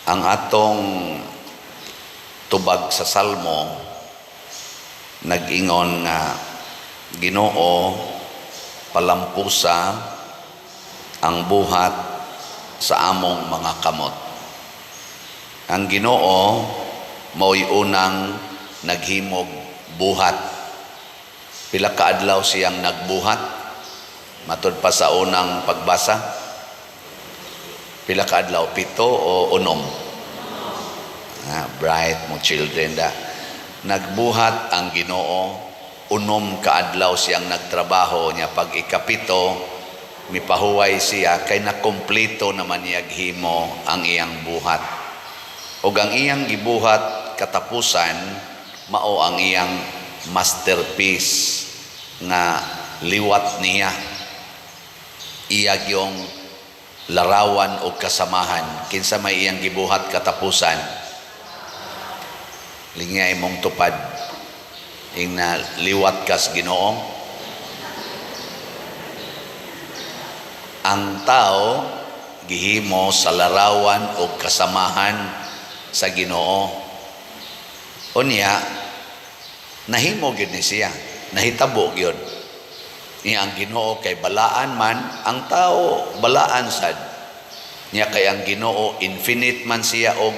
Ang atong tubag sa Salmo nag-ingon nga, "Ginoo, palampusa ang buhat sa among mga kamot." Ang Ginoo mao'y unang naghimog buhat. Pila ka adlaw siyang nagbuhat? Matud pa sa unang pagbasa. Pila ka adlaw, 7 o 6? Ah, bright mo children da. Nagbuhat ang Ginoo, 6 ka adlaw siyang nagtrabaho niya. Pag 7, mipahuway siya kay nakumpleto naman niya himo ang iyang buhat. Ug ang iyang gibuhat katapusan mao ang iyang masterpiece nga liwat niya. Iya yung larawan o kasamahan. Kinsa may iyang gibuhat katapusan? Lingya imong tupad. Ing na liwat kas Ginoo. Ang tao gihimo sa larawan o kasamahan sa Ginoo. Unya nahimo gyud ni siya, nahitabo gyud. Niya ang Ginoo kay balaan man, ang tao balaan sad. Niya kay ang Ginoo infinite man siya og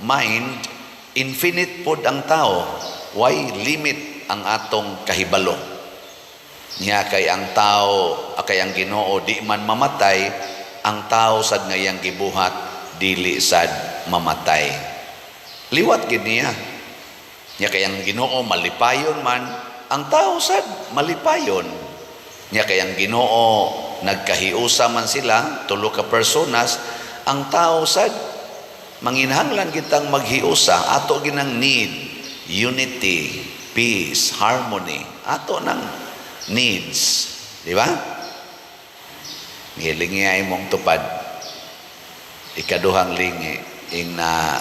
mind, infinite pod ang tao. Why limit ang atong kahibalo? Niya kay ang tao, kay ang Ginoo di man mamatay, ang tao sad nga iyang gibuhat dili sad mamatay. Liwat gid niya. Niya kay ang Ginoo malipayon man, ang tao sad malipayon. Niya kay ang Ginoo nagkahiusa man sila, tulo ka personas, ang tao sad manginahanglan kitang maghiusa, ato ginang need unity, peace, harmony. Ato nang needs, di ba? Gilingi ay mong tupad. Ikaduhang lingi ing na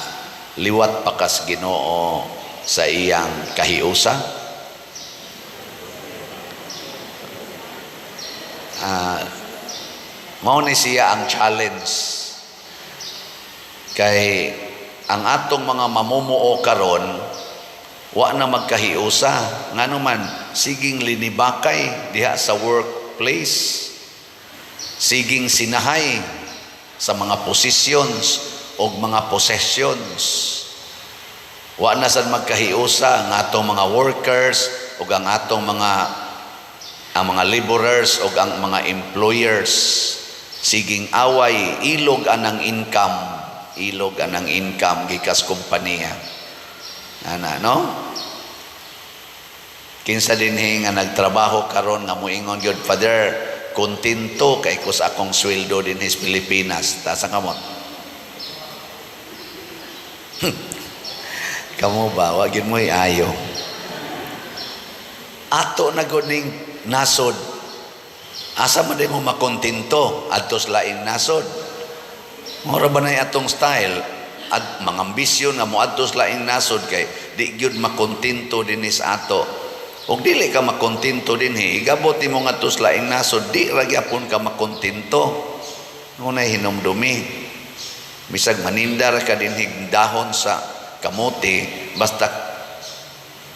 liwat pakas Ginoo sa iyang kahiusa. Mao ni siya ang challenge kay ang atong mga mamumuo karon wa na magkahiusa, ngano man siging linibakay diha sa workplace, siging sinahay sa mga positions o mga possessions. Wa na sad magkahiusa ang atong mga workers ug ang atong mga laborers ug ang mga employers. Siging away, ilog anang income, ilog anang income gikas kompanya ana, no? Kinsa dinhi nga nagtrabaho karon nga moingon gyud, "Father, kontento kay ko sa akong sweldo dinhi sa Pilipinas"? Taas ang kamot. Kamo ba, wa gyud mo'y ayo. Ato na gud ning nasod. Asa man mo makontento adto sa laing nasod? Mura ba na atong style at mga ambisyon nga moadto sa laing nasod kay di gyud makontento dinhi sa ato? Ug dili ka makontento dinhi, igabot nimo ngadto sa laing nasod, di ra gyapon ka makontento. Ngunay hinumdumi. Bisag maninda ra ka dinhi dahon sa kamote, basta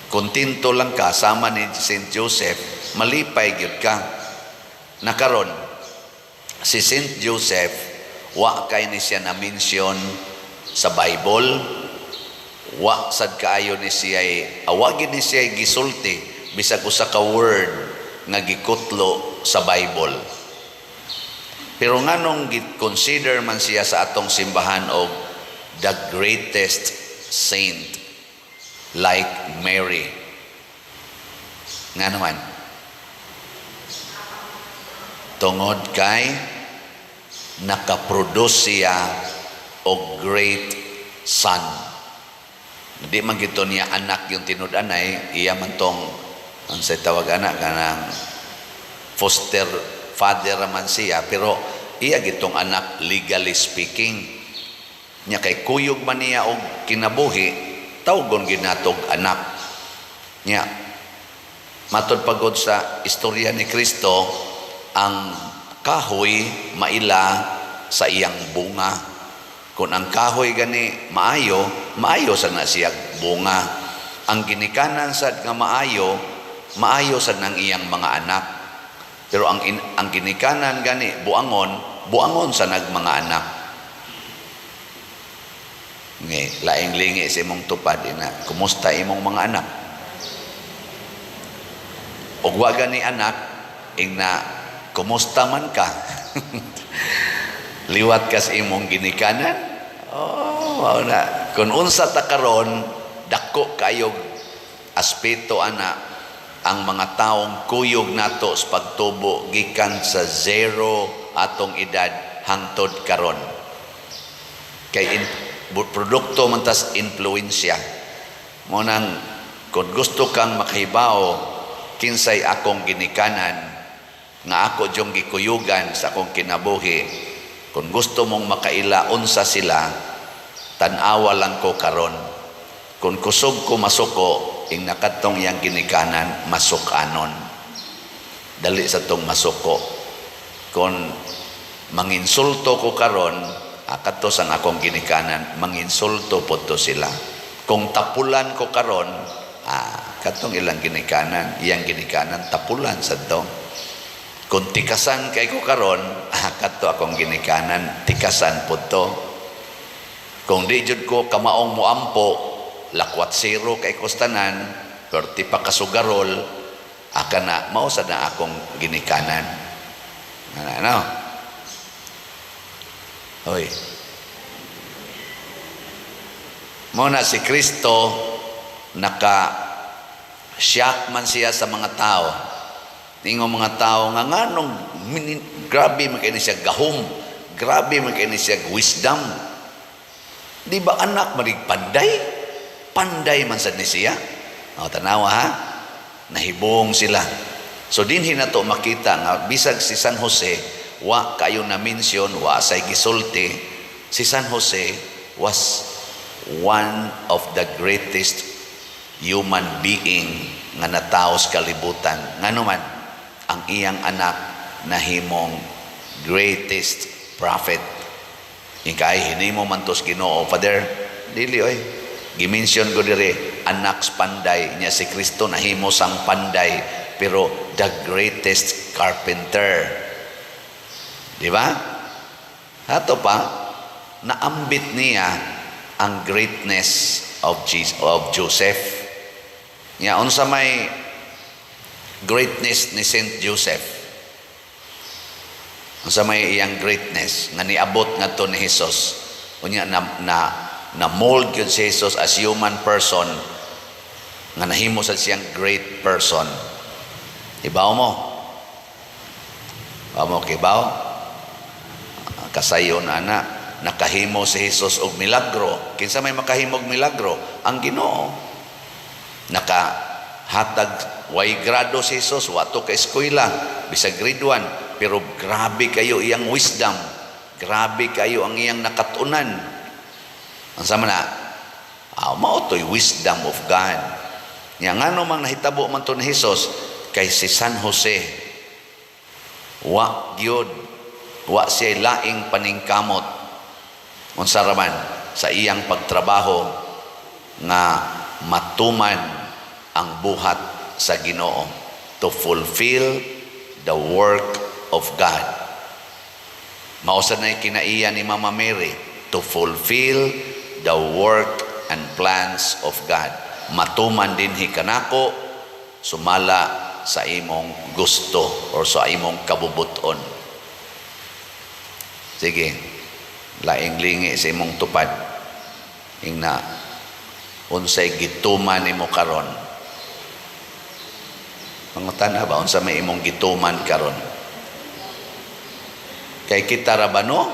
kontento lang ka sama ni Saint Joseph, malipay gyud ka. Nakaron, si Saint Joseph, wa kay ni siya na mention sa Bible, wa sad kaayo ni siya, awa gid ni siya gisulti bisag usa ka word nga gikutlo sa Bible. Pero nganong gi-consider man siya sa atong simbahan og the greatest saint like Mary? Ngano man? Tungod kay nakaproduce siya og great son. Hindi man gito niya anak yung tinud-anay, iya man tong ang sa tawag anak kanang foster father man siya, pero iya gitong anak legally speaking. Nya kay kuyog man niya og kinabuhi, tawgon ginatog anak. Nya matod pagod sa istorya ni Kristo, ang kahoy maila sa iyang bunga. Kung ang kahoy gani maayo, maayo sa na siya bunga. Ang ginikanan sad nga maayo, maayo sad ng iyang mga anak. Pero ang ginikanan gani buangon, buangon sa nag mga anak. Nge, laing lingi sa imong tupad ina. Kumusta imong mga anak? Og wa gani anak, ingna kumusta man ka? Liwat kas imong ginikanan? Oh, mao na. Kung unsa ta karon, dako kayog aspeto ana ang mga taong kuyog nato sa pagtubo gikan sa 0 atong edad hangtod karon. Kay produkto man tas influensya. Mo nang kung gusto kang makahibaw kinsay akong ginikanan nga ako dyong gikuyugan sa akong kinabuhi, kung gusto mong makaila unsa sila, tan-awa lang ko karon. Kung kusog ko masuko, ing nakatong iyang ginikanan masukanon. Dali sa tong masuko. Kung manginsulto ko karon, akadto sang akong ginikanan, manginsulto po to sila. Kung tapulan ko karon, katong ilang ginikanan, iyang ginikanan tapulan sa to. Kung tikasan kay ko karon, kadto akong ginikanan, tikasan po to. Kung di jud ko kamaong muampo, lakwat zero kay kustanan, perti pa kasugarol, aka na, mao sa na akong ginikanan. Ano, ano? Hoy. Mao na si Kristo, naka shock man siya sa mga tao. Tingo mga tao nga nganong grabe man kay ni siya gahom, grabe man kay ni siya wisdom. Di ba anak marig panday? Panday man sad ni siya. O, tanawa ha. Nahibong sila. So dinhi na to makita nga bisag si San Jose wa kayo na mention, wa say gisulti, si San Jose was one of the greatest human being nga natawo sa kalibutan. Ngano man ang iyang anak nahimong greatest prophet. Yung kay hinimo man tos Ginoo, Father, dili oy. Gimension ko dire anak sa panday niya, si Kristo nahimo sang panday, pero the greatest carpenter. Di ba? Ato pa naambit niya ang greatness of Jesus, of Joseph. Nya unsa may greatness ni Saint Joseph? Unsa may iyang greatness nga niabot ngadto ni Jesus? Unya na mold gyud si Jesus as human person nga nahimo sa siyang great person. Ibaw mo? Ibaw mo kibaw? Kasayon ana, nakahimo si Jesus og milagro. Kinsa may makahimo og milagro? Ang Ginoo. Nakahatag, way grado si Jesus, wa to ka eskwela, bisag grade 1, pero grabe kayo iyang wisdom. Grabe kayo ang iyang nakatunan. Ang sama na, mao to'y wisdom of God. Nya ngano mang nahitabo man to ni Jesus? Kay si San Jose wa gyud, wa siya laing paningkamot unsa ra man sa iyang pagtrabaho nga matuman ang buhat sa Ginoo, to fulfill the work of God. Mao sad na kinaiya ni Mama Mary, to fulfill the work and plans of God. Matuman dinhi kanako sumala sa imong gusto or sa imong kabubuton. Sige, laing lingi sa imong tupad. Ingna, unsay gituman nimo karon? Mangutana ba, unsa may imong gituman karon? Kay kita ra ba no?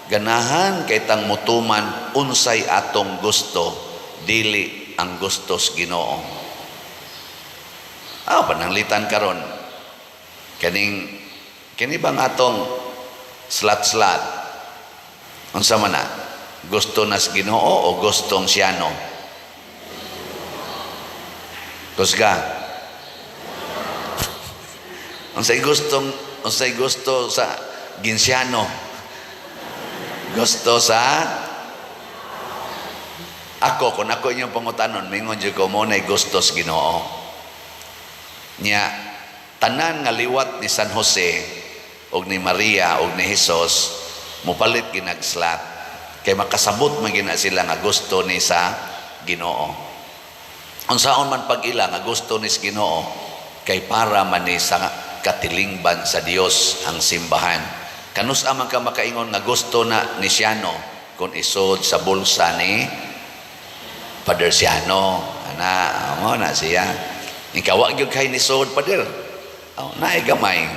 Ganahan kay tang mutuman unsay atong gusto, dili ang gustos Ginoo. Pananglitan karon. Kaning kini bang atong slat-slat? Unsa man na? Gusto nas Ginoo o gustong siyano? Kusga. Unsay gusto sa Ginsiano? Gusto sa Ako, kung ako inyong pangutanon, mingon jud ko mao na'y gusto sa Ginoo. Nya, tanan nga liwat ni San Jose og ni Maria og ni Jesus mupalit ginag slot kay makasabot man gina sila nga gusto ni sa Ginoo. Unsaon man pag-ila nga gusto ni sa Ginoo, kay para man ni sa katilingban sa Dios ang simbahan. Kanus-a man ka makaingon nga gusto na ni Siano kung isod sa bulsa ni Father Siano? Ana, mo na siya. Ikaw, wa gyud kay ni sod, Father. Oh, naay gamay.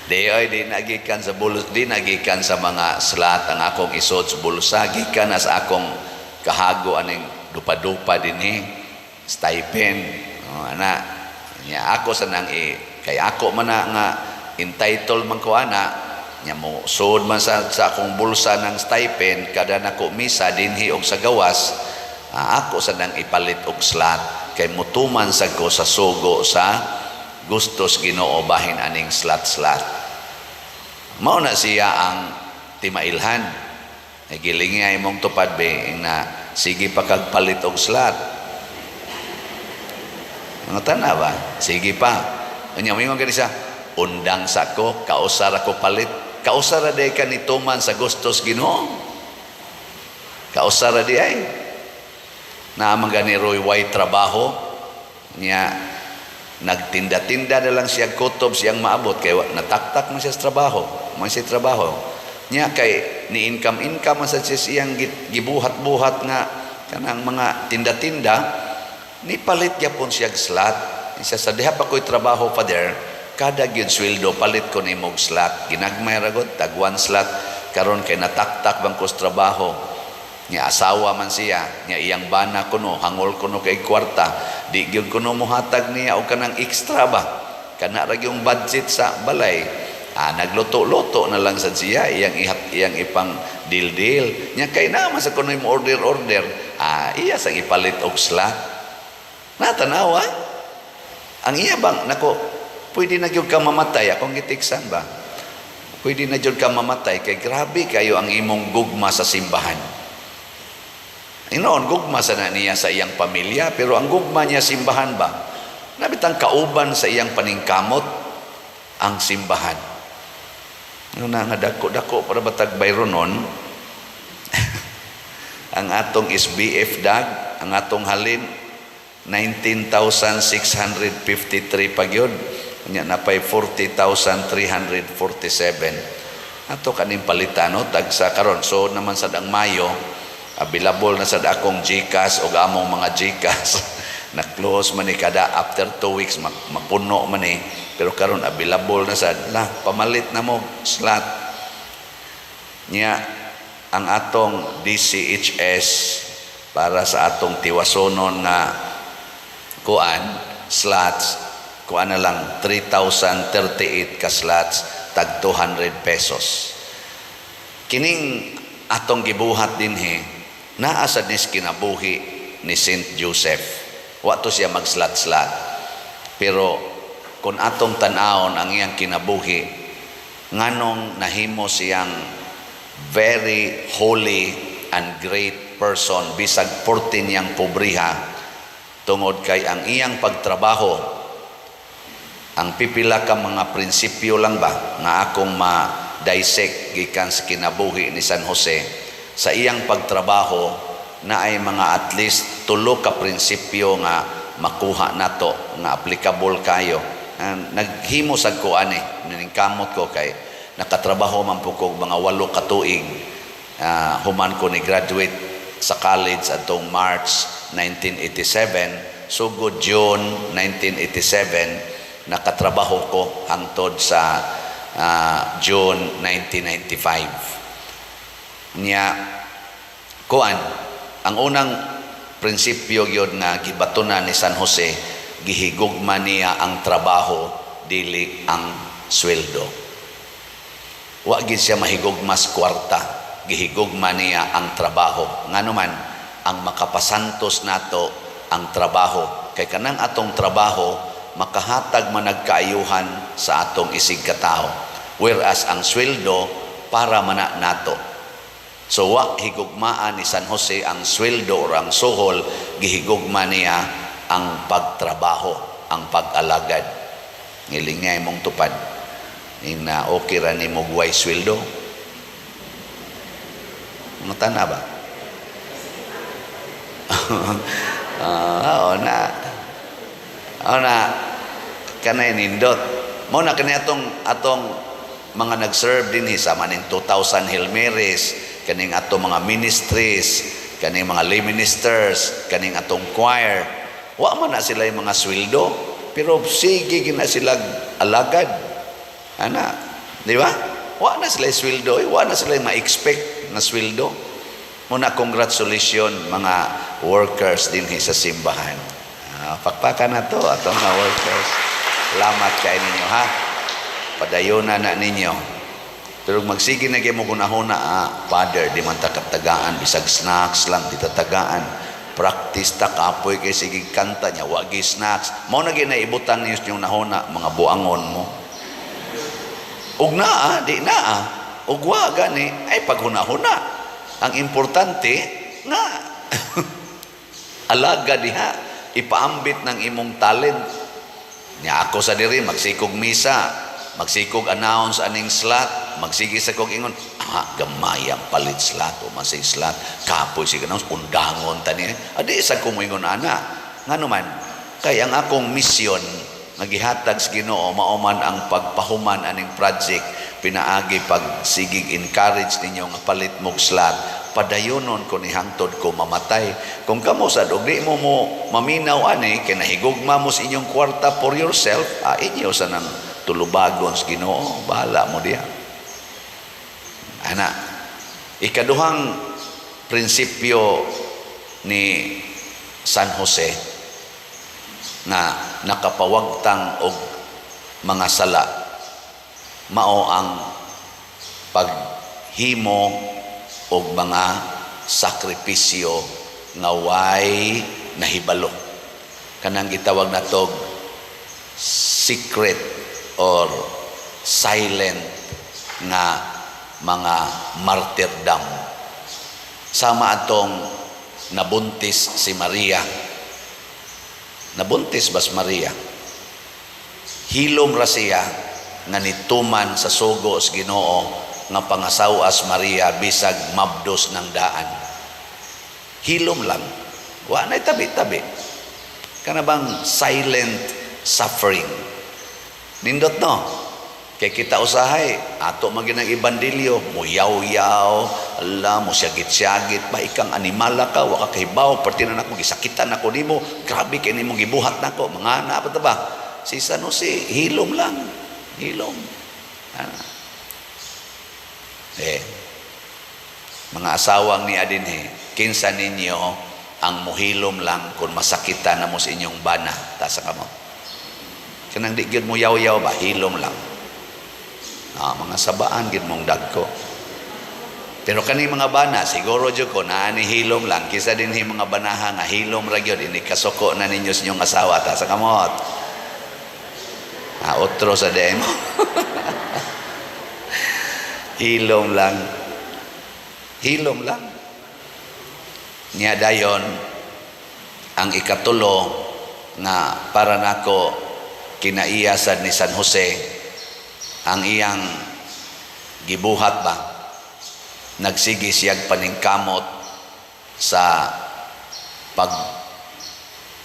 Di oy, di nagikan sa bulsa, di nagikan sa mga slot ang akong isod sa bulsa, gikan na sa akong kahago aning dupa-dupa dinhi, stipend. Oh, ana. Nya ako sa nang i kay ako man na nga entitled man ko ana, nya mo sud man sa akong bulsa ng stipend kada nako misa dinhi og sa gawas, ako sa nang ipalit og slot kay mutuman sad ko sa sugo sa gustos Ginoo bahin aning slot-slot. Mao na siya ang timailhan. Ay gilingi ay mong tupad be na sige pa kag palit og slot. Mga tana ba? Sige pa. Unya moingon gani siya, undang sa ko, kausar ako palit. Kausar ra day ka nituman sa gustos Ginoo. Kausar ra di ay. Naa man gani roy way trabaho niya, nagtinda-tinda na lang siya kutob siyang maabot kay nataktak man siya sa trabaho, man siya trabaho niya kay ni income income man sa siya siyang gibuhat-buhat nga kanang mga tinda-tinda, ni palit gyapon siya slot. Siya sa diha pa ko'y trabaho, Father, kada gyud sweldo palit ko nimo og slot, ginagmay ra gud, tag one slot. Karon kay nataktak bang ko sa trabaho niya, asawa man siya niya, iyang bana kuno hangol kuno kay kwarta, di gyud kuno mohatag niya og kanang extra ba, kana ra gyung budget sa balay. Nagluto-luto na lang sad siya, iyang ihat, iyang ipang deal-deal niya kay na man sa kuno mo order-order, iya sang ipalit og slot. Natanawa ang iya bang nako, pwede na gyud ka mamatay, akong gitiksan ba, pwede na gyud ka mamatay kay grabe kayo ang imong gugma sa simbahan. Inoon, gugma sa na niya sa iyang pamilya, pero ang gugma niya simbahan ba? Nabitang kauban sa iyang paningkamot ang simbahan. Ano na nga dako-dako para batag bayronon ang atong SBF dag, ang atong halin 19,653 pa gyud. Nya napay 40,347. Ato kaning palitan no tag sa karon. So naman sad ang Mayo, available na sad akong GCash og among mga GCash. Na-close man ni kada after 2 weeks, mapuno man ni. Pero karon available na sad. La, pamalit na mo slot. Nya ang atong DCHS para sa atong tiwasonon nga kuan slots, kuan na lang 3,038 ka slots, tag 200 pesos. Kining atong gibuhat dinhi, naa sad nis kinabuhi ni Saint Joseph. Wa to siya mag-slot-slot, pero kung atong tan-awon ang iyang kinabuhi, nganong nahimo siyang very holy and great person bisag 14 niyang pobriha, tungod kay ang iyang pagtrabaho, ang pipila ka mga prinsipyo lang ba nga akong ma-dissect gikan sa kinabuhi ni San Jose sa iyang pagtrabaho, na ay mga at least tulo ka prinsipyo nga makuha nato nga applicable kayo. Naghimo sad ko ani, naningkamot ko kay nakatrabaho man po ko mga 8 ka tuig human ko ni graduate sa college atong March 1987, sugod June 1987 nakatrabaho ko hangtod sa June 1995 niya. Kuan, ang unang prinsipyo gyud nga gibatunan ni San Jose, gihigugma niya ang trabaho, dili ang sweldo. Wa gid siya mahigugma sa kwarta, gihigugma niya ang trabaho. Ngano man ang makapasantos nato ang trabaho, kay kanang atong trabaho makahatag man nagkaayuhan sa atong isig katao, whereas ang sweldo para man na nato. So wa higugmaan ni San Jose ang sweldo or ang suhol, gihigugma niya ang pagtrabaho, ang pag-alagad. Ngilingay mong tupad. Ina okay ra nimo way sweldo. Mga tana ba? Oo na. Oo na, kanay nindot. Mao na kani atong atong mga nag-serve dinhi sa maning 2000 Hail Marys, kaning atong mga ministries, kaning mga lay ministers, kaning atong choir. Wa man na sila yung mga sweldo, pero sige gina sila alagad. Ana, di ba? Wa na sila sweldo, eh, wa na sila ma-expect na sweldo. Muna, congratulations mga workers dinhi sa simbahan. Ah, pakpakan na to atong mga workers. Salamat kay ninyo, ha. Padayona na ninyo. Pero magsige na gyud mo gunahona, ah, Father, di man ta katagaan, bisag snacks lang di tatagaan. Practice ta, kapoy kay sige kanta niya, wagi snacks. Mao na gyud na ibutang ninyo yung nahona, mga buangon mo. Ug naa, di naa. Ug wa gani, ay paghuna-huna. Ang importante nga alaga diha, ipaambit ng imong talent. Nya ako sa diri magsikog misa, magsikog announce aning slot, magsige sa kog ingon, ah, gamay ang palit slot o masay slot, kapoy sige announce, undangon ta niya. Adi sa ko moingon ana. Ngano man, kay ang akong misyon nga gihatag sa Ginoo mao man ang pagpahuman aning project pinaagi pag sigig encourage ninyo nga palit mog slot. Padayonon ko ni hangtod ko mamatay. Kung kamo sad og di mo mo maminaw ani kay nahigugma mo sa inyong kwarta for yourself, ah, inyo sa nang tulubagon sa Ginoo, bahala mo diha ana. Ikaduhang prinsipyo ni San Jose nga nakapawagtang og mga sala mao ang paghimo og mga sakripisyo nga way nahibalo, kanang gitawag natog secret or silent nga mga martyrdom, sama atong nabuntis si Maria. Nabuntis bas Maria, hilom ra siya nga nituman sa sugo sa Ginoo nga pangasawas Maria bisag mabdos ng daan. Hilom lang, wa nay tabi-tabi, kana bang silent suffering. Nindot, no? Kay kita usahay ato man ginang ibandilyo, muyaw-yaw, ala, mo siyagit-siyagit ba, ikang animala ka, wa ka kahibaw, perti na nako gisakitan nako nimo, grabe kay nimo gibuhat nako, mga ana pa ta ba. Si San Jose, hilom lang, hilom. Ana. Eh, mga asawang ni adinhi, kinsa ninyo ang muhilom lang kung masakitan na mo sa inyong bana? Tasa ka mo. Kanang di gyud mo yaw-yaw ba, hilom lang. Ah, mga sabaan gyud mong dagko. Pero kani mga bana, siguro jud ko naa ni hilom lang. Kisa dinhi mga banaha nga hilom ra gyud, ini kasuko na ninyo sa inyong asawa, ta sa kamot. Ah, otro sa demo. Hilom lang. Hilom lang. Nya dayon ang ikatulo nga para nako kinaiya sad ni San Jose, ang iyang gibuhat ba, nagsige siyag paningkamot sa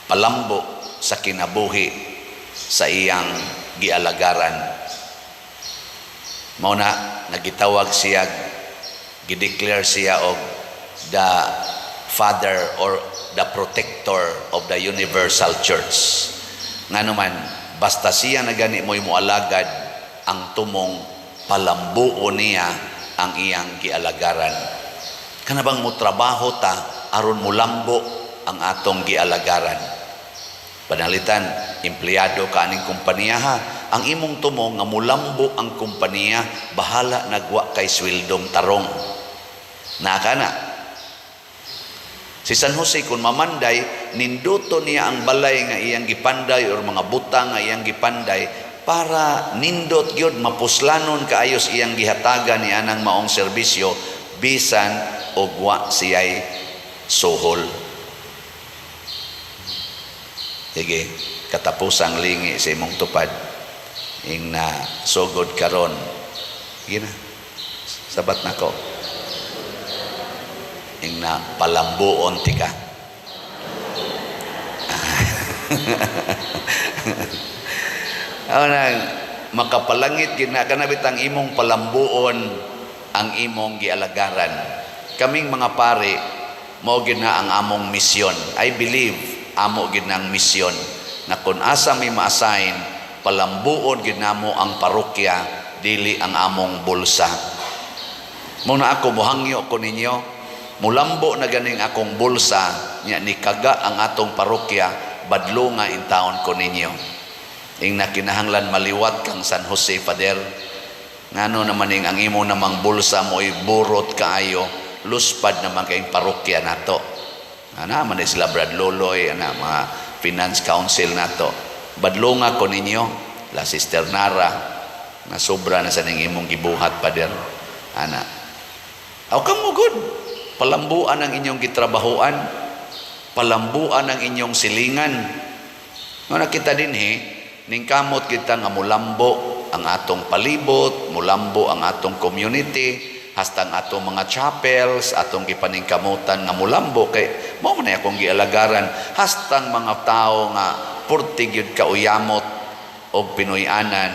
pagpalambo sa kinabuhi sa iyang gialagaran. Mao na nagitawag siya, gideclare siya og the father or the protector of the universal church. Ngano man, basta siya na gani mo'y moalagad, ang tumong palambuo niya ang iyang gialagaran. Kana bang mo trabaho ta aron mulambo ang atong gialagaran. Panalitan, empleyado ka aning kompanya ha, ang imong tumong nga mulambo ang kompanya, bahala nagwa kay sweldong tarong. Naa ka na. Si San Jose kung mamanday, ninduto niya ang balay nga iyang gipanday or mga butang nga iyang gipanday para nindot gyud mapuslanon kaayos iyang gihatagan ni anang maong serbisyo. bisan og wa siya'y suhol. Sige, katapusang lingi sa imong tupad ing na sugod karon. Sige na. Sabat nako. Ing na palambuon tika. Ano na, makapalangit gid na kana bitang imong palambuon ang imong gialagaran. Kaming mga pari, mao gid na ang among misyon. I believe amo gid na ang misyon na kung asa may ma-assign, palambuon gid namo ang parokya, dili ang among bulsa. Mao na ako muhangyo ko ninyo, mulambo na ganing akong bulsa nya ni kaga ang atong parokya, badlo nga intawon ko ninyo. Ing na kinahanglan maliwat kang San Jose, Father. Ngano naman ing ang imo namang bulsa mo'y burot kaayo, luspad naman kayong parokya nato. Ana man sila Brad Loloy, ana mga finance council nato. Badlonga ko ninyo, la Sister Nara, na sobra na sa ning imong gibuhat, Father. Ana. Aw kamo good. Palambuan ang inyong gitrabahoan. Palambuan ang inyong silingan. Nga nakita dinhi, ning kamot kita nga mulambo ang atong palibot, mulambo ang atong community, hasta ang atong mga chapels, atong gipaningkamutan nga mulambo kay mao man akong gialagaran, hastang mga tawo nga purti gyud kauyamot og Pinoy-anan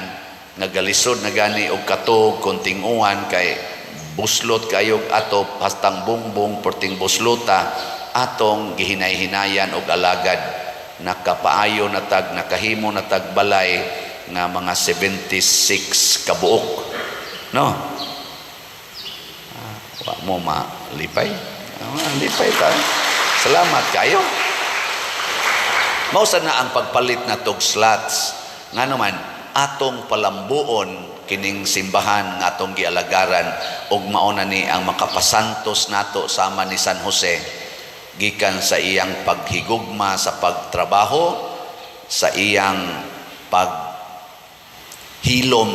nga galisod na gani og katog kon tinguan kay buslot kayo atop, hastang bungbong perting buslota, atong gihinay-hinayan og alagad. Nakapaayo na tag, nakahimo na tag balay nga mga 76 kabuok, no? Ah, wa mo malipay. Ah, lipay ta, salamat kayo. Mao sa na ang pagpalit na tog slots, ngano man atong palambuon kining simbahan nga atong gialagaran ug mao na ni ang makapasantos nato sama ni San Jose gikan sa iyang paghigugma sa pagtrabaho, sa iyang paghilom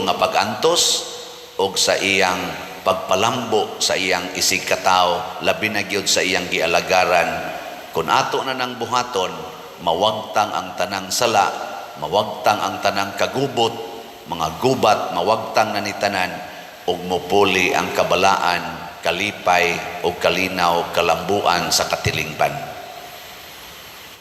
nga pagantos ug sa iyang pagpalambo sa iyang isig katawo, labi na gyud sa iyang gialagaran. Kung ato na nang buhaton, mawagtang ang tanang sala, mawagtang ang tanang kagubot, mga gubat, mawagtang na ni tanan ug mupuli ang kabalaan, kalipay ug kalinaw, kalambuan sa katilingban.